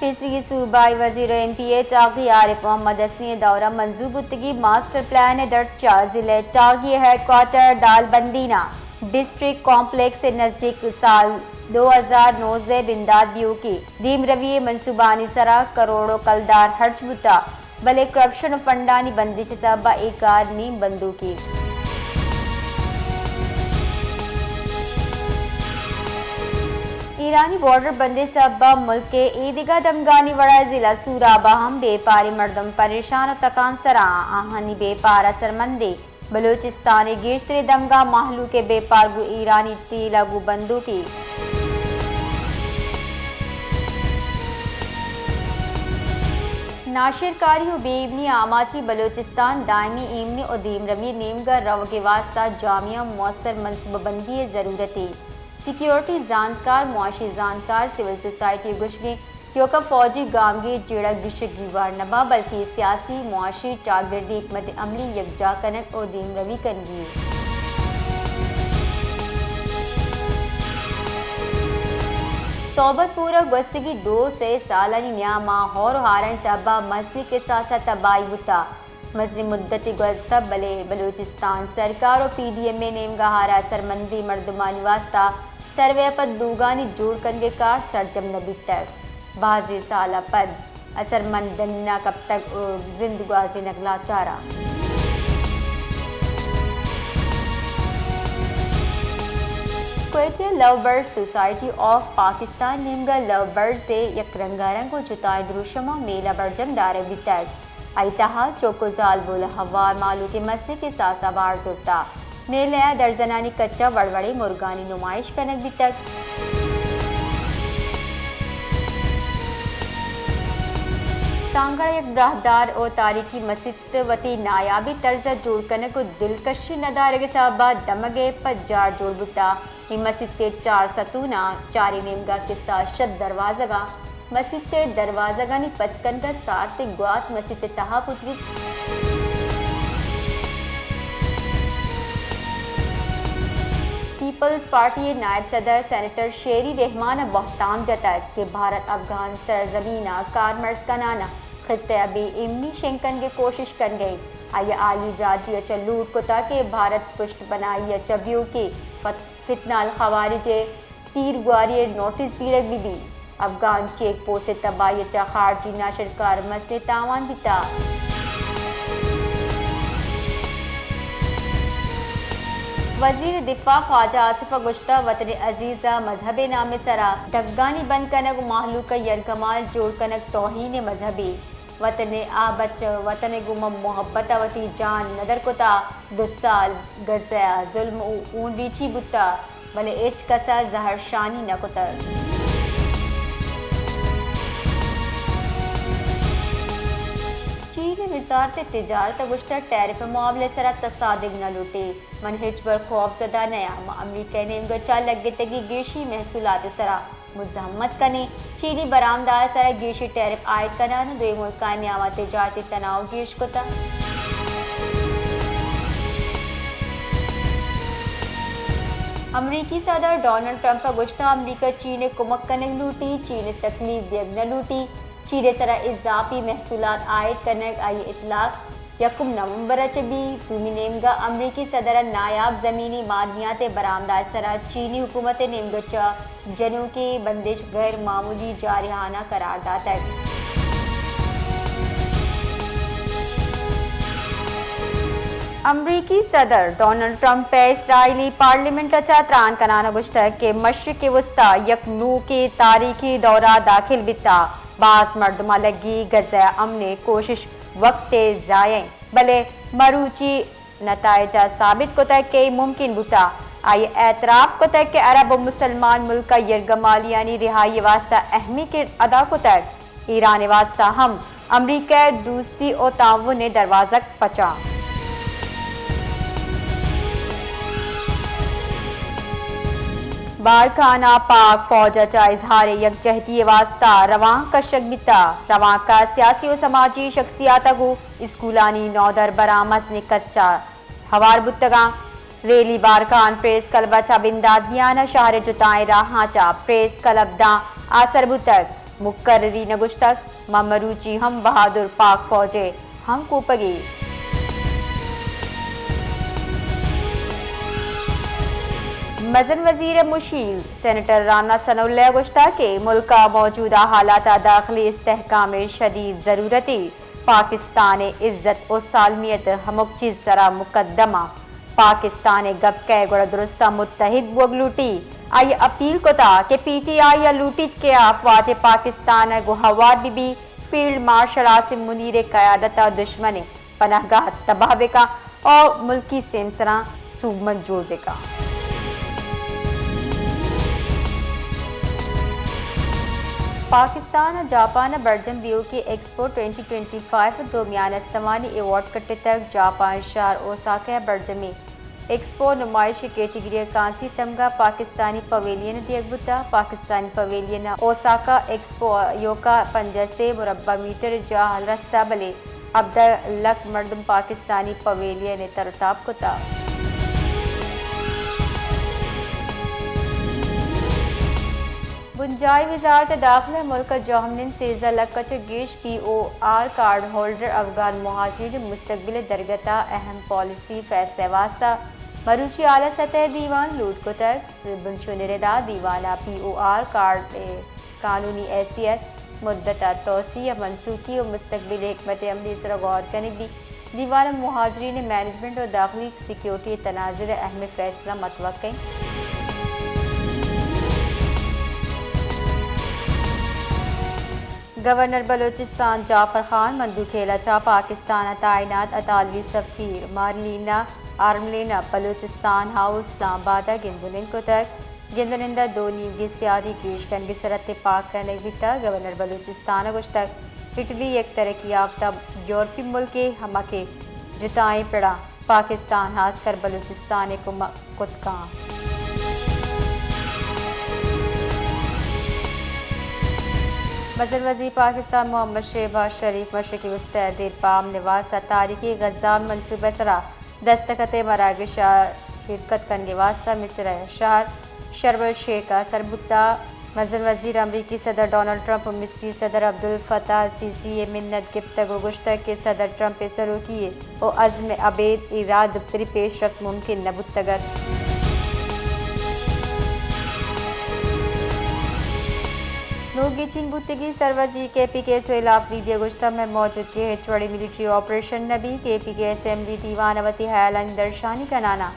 پیسریگیں صوبائی وزیر ءُ ایم پی اے ٹاغی عارف محمد حسنی ءِ دور ءَ منظور بوتگیں ماسٹر پلان ءِ درچ ءَ ضلع ٹاغی ءِ ہیڈ کوارٹر دالبندین ءَ ڈسٹرکٹ کمپلیکس ءِ نزیک سال دو ہزار نوزدہ ءَ بندات بیوکیں دیمروی ءِ منصوبانی سرا کروڑ ءُ کلدار ہرچ بوتگ، بلے کرپشن ءُ فنڈانی بندش ءِ سبب ءَ اے کار نیم بندوکیں۔ ایرانی بارڈر بندش ءِ سبب ءَ ملک ءِ ایدگہ دمگانی وڑا ضلع سوراب ءَ ہم بیپاریں مردم پریشان ءُ تکانسر ءَ آں۔ آہانی بیپار اثرمندیں۔ بلوچستان ءِ گیشتریں دمگاں مہلوک ءِ بیپار گوں ایرانی تیل ءَ گوں بندوکیں۔ ناشرکاری ءُ بے ایمنی ءَ آماچیں بلوچستان، دائمی ایمنی ءُ دیمروی ءِ نیمگ ءَ روگ ءِ واستہ جامع ءُ مؤثر منصوبہ بندی ءِ ضرورت ایں۔ سیکیورٹی زانتکار، معاشی زانتکار، سول سوسائٹی ءِ گوشگ ایں کہ ایوکا فوجی گامگیج جیڑگ گیشگ گیوار نہ باں، بلکیں سیاسی، معاشی، چاگردی حکمت عملی یکجا کنگ ءُ دیمروی کنگی ایں۔ صحبت پور ءَ گوستگیں دو سے سالانی نیام ءَ ہور ءُ ہارانی سبب ءَ مزنیں کساس ءَ تباہی بوتگ۔ مزنیں مدتے گوستہ، بلے بلوچستان سرکار ءُ پی ڈی ایم ءِ نیمگ ءَ ہار ءُ اثرمندیں مردمانی واستہ سروے ءَ پد لوگانی جوڑ کنگ ءِ کار سرجم نہ بیتگ۔ بازیں سال ءَ پد اثرمند ڈن ءَ کپتگ ءُ زند گوازینگ لاچار اَنت۔ کوئٹہ لو برڈز سوسائٹی آف پاکستان نیمگ ءَ لو برڈز ءِ یک رنگارنگ ءُ جتائیں دروشماں میلہ برجم دارگ بیتگ۔ آئی تہا چک ءُ زالبول ءَ ہوار مہلوک ءِ مزنیں کساس ءَ بار زرتگ۔ میلہ ءَ درزنانی کچ ءَ وڑ وڑیں مرگانی نمائش کنگ بیتگ۔ سانگڑ ءَ یک براہدار ءُ تاریخی مسیت وتی نایابیں طرز ءَ جوڑ کنگ ءُ دلکشی نہ دارگ ءِ سبب ءَ دمگ ءِ پجار جوڑ بوتگ۔ اے مسیت ءِ چار ستوناں، چاریں نیمگ ءَ کہ ساہ شت دروازگ اَنت، مسیت ءِ دروازگانی پچ کنگ ءَ سارتیں گوات مسیت ءِ تہا پتریت۔ پیپلز پارٹی ءِ نائب صدر سینیٹر شیری رحمان ءَ بہتام جتگ کہ بھارت افغان سرزمین ءَ کارمرز کنان ءَ خطہ ءَ بے ایمنی شنگ کنگ ءِ کوشش کنگ ءَ اِنت۔ آئی ءَ عالی برادری ءَ چہ لوٹ کتگ کہ بھارت پشت بنائی ءَ چہ بیوکیں فت-، فتنہ الخوارج ءِ تیر گواری ءِ نوٹس زیرگ بہ بیت۔ افغان چیک پوسٹ ءِ تباہی ءَ چہ خارجی ناشرکار مزنیں تاوان بیتگ۔ وزیر دفاع خواجہ آصف ءَ گوشتگ، وطن عزیز ءَ مذہب ءِ نام ءِ سرا ڈگانی بند کنگ ءُ مہلوک ءَ یرغمال جوڑ کنگ توہین مذہبے۔ وطن ءِ آ بچ وطن ءَ گوں من محبت ءَ وتی جان ندر کتگ۔ دو سال غزہ ءَ ظلم ءُ ہون ریچی بوتگ، بلے ہچ کس ءَ زہر شانی نہ کتگ۔ چین ءِ وزارت تجارت ءَ گوشتگ، ٹیرف ءِ معاملہ ءِ سرا تصادم نہ لوٹیت۔ من ہچبر خوف زدہ نیاں۔ ما امریکہ ءِ نیمگ ءَ چہ لگتگیں گیشیں محصولات ءِ سرا مزاحمت کنیں۔ چینی برآمدات ءِ سرا گیشیں ٹیرف عائد کنان ءَ دوئیں ملکانی نیام ءَ تجارتی تناؤ گیش کتگ۔ امریکی صدر ڈونلڈ ٹرمپ ءَ گوشتگ، امریکہ چین ءَ کمک کنگ لوٹیت، چین ءَ تکلیف دیگ نہ لوٹیت۔ چین ءِ سرا اضافی محصولات عائد کنگ آئی ءِ اطلاق یکم نومبر ءَ چہ بیت۔ دومی نیمگ ءَ امریکی صدر ءَ نایاب زمینی معدنیات ءِ برآمدات ءِ سرا چینی حکومت ءِ نیمگ ءَ چہ جنوکیں بندش غیر معمولی جارحانہ قرار داتگ۔ امریکی صدر ڈونلڈ ٹرمپ ءَ اسرائیلی پارلیمنٹ ءَ چہ تران کنان ءَ گوشتگ کہ مشرق وسطی یک نوکیں تاریخی دور ءَ داخل بیتگ۔ باز مردماں لگی غزہ ءِ امن ءِ کوشش وقت ءِ ضائع اِنت، بلے مروچی نتائج ءَ ثابت کتگ کہ اے ممکن بوتگ۔ آئی ءَ اعتراف کتگ کہ عرب ءُ مسلمان ملک ءَ یرغمالیانی رہائی ءِ واستہ اہمیں کرد ادا کتگ۔ ایران ءِ واستہ ہم امریکہ ءِ دوستی ءُ تعاون ءِ دروازگ پچ اَنت۔ بارکھان ءَ پاک فوج ءَ چہ اظہار یکجہتی ءِ واستہ روانک کشگ بیتگ۔ روانک ءَ سیاسی ءُ سماجی شخصیات ءَ گوں اسکولانی نودربراں مزنیں کچ ءَ ہوار بوتگ اَنت۔ ریلی بارکھان پریس کلب ءَ چہ بندات بیان ءَ شہر ءِ جتائیں راہاں چہ پریس کلب داں آسر بوتگ۔ مقرری نہ گوشتگ، ما مروچی ہم بہادر پاک فوج ءِ ہم کوپگی۔ مزن وزیر ءِ مشیر سینیٹر رانا ثناء اللہ ءَ گوشتگ کہ ملک ءِ موجودہ حالات ءِ داخلی استحکام ءِ شدید ضرورت ءِ، پاکستان ءِ عزت ءُ سالمیت ہمک چیز سرا مقدم ءَ۔ پاکستان ءِ گپ کئے گڑا درستاں متحد بوگ لوٹی۔ آئی ءَ اپیل کتا کہ پی ٹی آئی ءَ لوٹیت کہ آ فوج پاکستان ءَ گوں ہوار بہ بی، فیلڈ مارشل عاصم منیر ءِ قیادت ءَ دشمن ءِ پناہ گاہ تباہ بکن ءُ ملکی سیمسراں سوبمند جوڑ بکن۔ پاکستان ءُ جاپان ءِ برجم بیوکیں ایکسپو ٹوئنٹی ٹوئنٹی فائیو ءِ دومیان استمانی ایوارڈ کٹتگ۔ جاپان ءِ شہر اوساکا ءَ برجمیں ایکسپو نمائش ءِ کیٹگری ءِ کانسی تمگا پاکستانی پویلین دیگ بوتگ۔ پاکستانی پویلین ءَ اوساکا ایکسپو ایوکا پنجاہ سے مربع میٹر جاہ ءَ رستہ، بلے ہبدہ لک مردم پاکستانی پویلین ءَ تر ءُ تاب کتگ۔ بنجاہی وزارت داخلہ ءَ ملک ءَ جہمنند سیزدہ لک ءَ چہ گیش P O R card holder Afghan مہاجرین ءِ مستقبل ءِ درگت ءَ اہم پالیسی فیصلہ ءِ واستہ مروچی اعلی سطح ءِ دیوان لوٹ کتگ۔ بنشون ءِ ردا دیوان ءَ پی او آر کارڈ ءِ قانونی حیثیت، مدت ءِ توسیع ءُ منسوخی ءُ مستقبل ءِ حکمت عملی ءِ سرا غور کنگ بیت۔ دیوان ءَ مہاجرین ءِ مینجمنٹ ءُ داخلی سیکیورٹی ءِ تناظر ءَ اہم فیصلہ متوقع اِنت۔ گورنر بلوچستان جعفر خان مندوخیل ءَ چہ پاکستان ءَ تعینات اطالوی سفیر مارلینا آرملینا بلوچستان ہاؤس اسلام آباد ءَ گند ءُ نند کتگ۔ گند ءُ نند ءَ دو نیمگی سیادی گیش کنگ ءِ سرا تپاک کنگ بیتگ۔ گورنر بلوچستان ءَ گوشتگ، اٹلی یک ترقی یافتہ یورپی ملکے، ہما کہ جتائیں پڑاں پاکستان ہاسکر بلوچستان ءَ کمک کت کنت۔ مزن وزیر پاکستان محمد شہباز شریف مشرقی وسطی ءِ دیرپا امن ءِ واستہ تاریخی غزال منصوبہ ءِ سرا دستخط ءِ مراگش ءَ شرکت کنگ ءِ واستہ مصر ءِ شہر شرم الشیخ ءَ سر بوتگ۔ مزن وزیر امریکی صدر ڈونلڈ ٹرمپ ءُ مصری صدر عبدالفتاح السیسی ءِ منت گپتگ ءُ گوشتگ کہ صدر ٹرمپ ءِ سروکی ءُ عزم ءَ ابید اے راہ دپتری پیشرفت ممکن نہ بوتگ اَت۔ نوں گچین بوتگیں سروزیر کے پی کے سہیل آفریدی ءَ گوشتگ، مئے موجودگی ءَ ہچ وڑیں ملٹری آپریشن نہ بیت۔ کے پی کے اسمبلی دیوان ءَ وتی ہیالانی درشانی کنان ءَ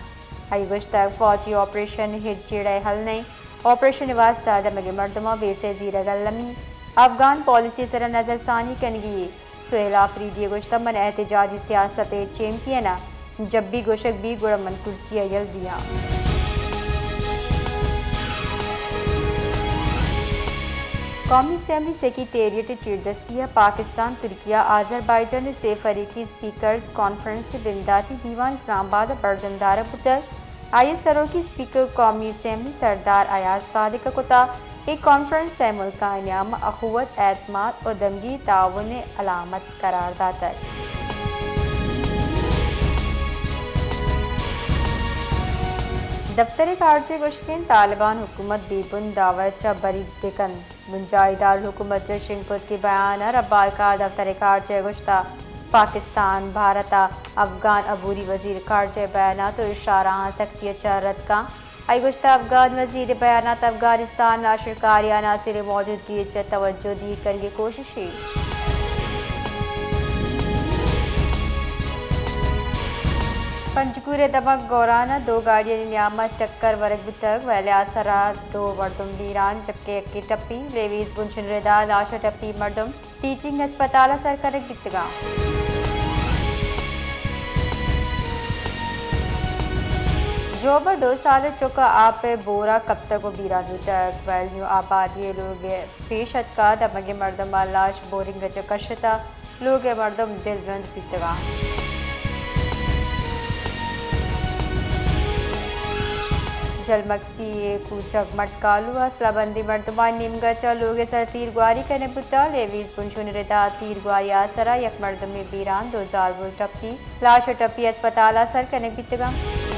آئی ءَ گوشتگ، فوجی آپریشن ہچ جیڑہ ءِ حل نہ اِنت۔ آپریشن ءِ واستہ دمگیں مردماں ویسہ ءِ زیرگ المی اِنت۔ افغان پالیسی ءِ سرا نظر ثانی کنگی اِنت۔ سہیل آفریدی ءَ گوشتگ، من احتجاجی سیاست ءِ چیمپئن آں، جب بھی گوشگ بیت گڑا من کرسی ءَ یل دیاں۔ قومی اسمبلی سیکرٹریٹ ءِ چیردستی ءَ پاکستان، ترکیہ، آذربائیجان ءِ سے فریقی اسپیکرز کانفرنس ءِ بنداتی دیوان اسلام آباد ءَ برجم دارگ بوتگ۔ آئی ءِ سروکی اسپیکر قومی اسمبلی سردار ایاز صادق ءَ کتگ۔ اے کانفرنس ءَ ملکانی نیام ءَ اخوت، اعتماد ءُ دمگی تعاون ءِ علامت قرار داتگ۔ دفتر خارجہ ءَ گوشگ اِنت، طالبان حکومت بے بن دعوی ءَ چہ بری بہ کنت۔ بنجاہی دارالحکومت ءَ چہ شنگ کتگیں بیان ءَ ربالکار دفتر خارجہ ءَ گوشتگ، پاکستان بھارت ءَ افغان عبوری وزیر خارجہ ءِ بیانات ءُ اشارہاں سختی ءَ چہ رد کنت۔ آئی ءَ گوشتگ، افغان وزیر ءِ بیانات افغانستان ءَ ناشرکاری عناصر ءِ موجودگی ءَ چہ توجہ دیر کنگ ءِ کوشش اِنت۔ پنجگور ءِ دمگ گوران ءَ دو گاڑیانی نیام ءَ ٹکر ورگ بوتگ، ویل ءِ آسر ءَ دو مردم بیران، جبکہ یکے ٹپی۔ لیویز بنشون ءِ ردا لاش ءُ ٹپی مردم ٹیچنگ ہسپتال ءَ سر کنگ بیتگ اَنت۔ جوب ءَ دو سال ءِ چک ءَ آپ ءِ بور ءَ کپتگ ءُ بیران بوتگ۔ ویل نیو آبادی ءِ لوگ ءَ پیش اتکگ، دمگیں مردماں لاش بورنگ ءَ چہ کشتگ، لوگ ءِ مردم دلرند بیتگ اَنت۔ جلمکسی ءِ کوچگ مٹ کالو ءَ سلاہ بندیں مردمانی نیمگ ءَ چہ لوگ ءِ سر ءَ تیرگواری کنگ بوتگ۔ لیویز بنشون ءِ ردا تیرگواری ءِ آسر ءَ یک مردمے بیران، دو زالبول ٹپی، لاش ءُ ٹپی ہسپتال ءَ سر کنگ بیتگ اَنت۔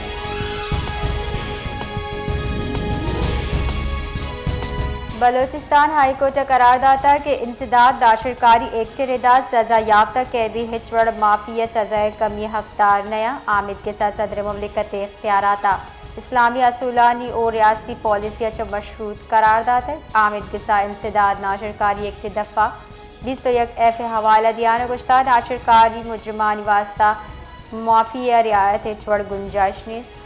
بلوچستان ہائی کورٹ ء قرار داتگ کہ انسداد ناشرکاری ایکٹ ء ردا سزا یافتہ قیدی ہچ وڑ معافی ء سزا ء کمی ء حقدار نہ انت۔ آمید گس ء صدر مملکت ء اختیارات ء اسلامی اصولانی او ریاستی پالیسی ء چہ مشروط قرار داتگ۔ آمید گس ء انسداد ناشرکاری ایکٹ ء دفعہ بیست و یک ایف ء حوالہ دیان ء گوشتگ، ناشرکاری مجرمانی واستہ معافی ء رعایت ء ہچ وڑ گنجائش نیست۔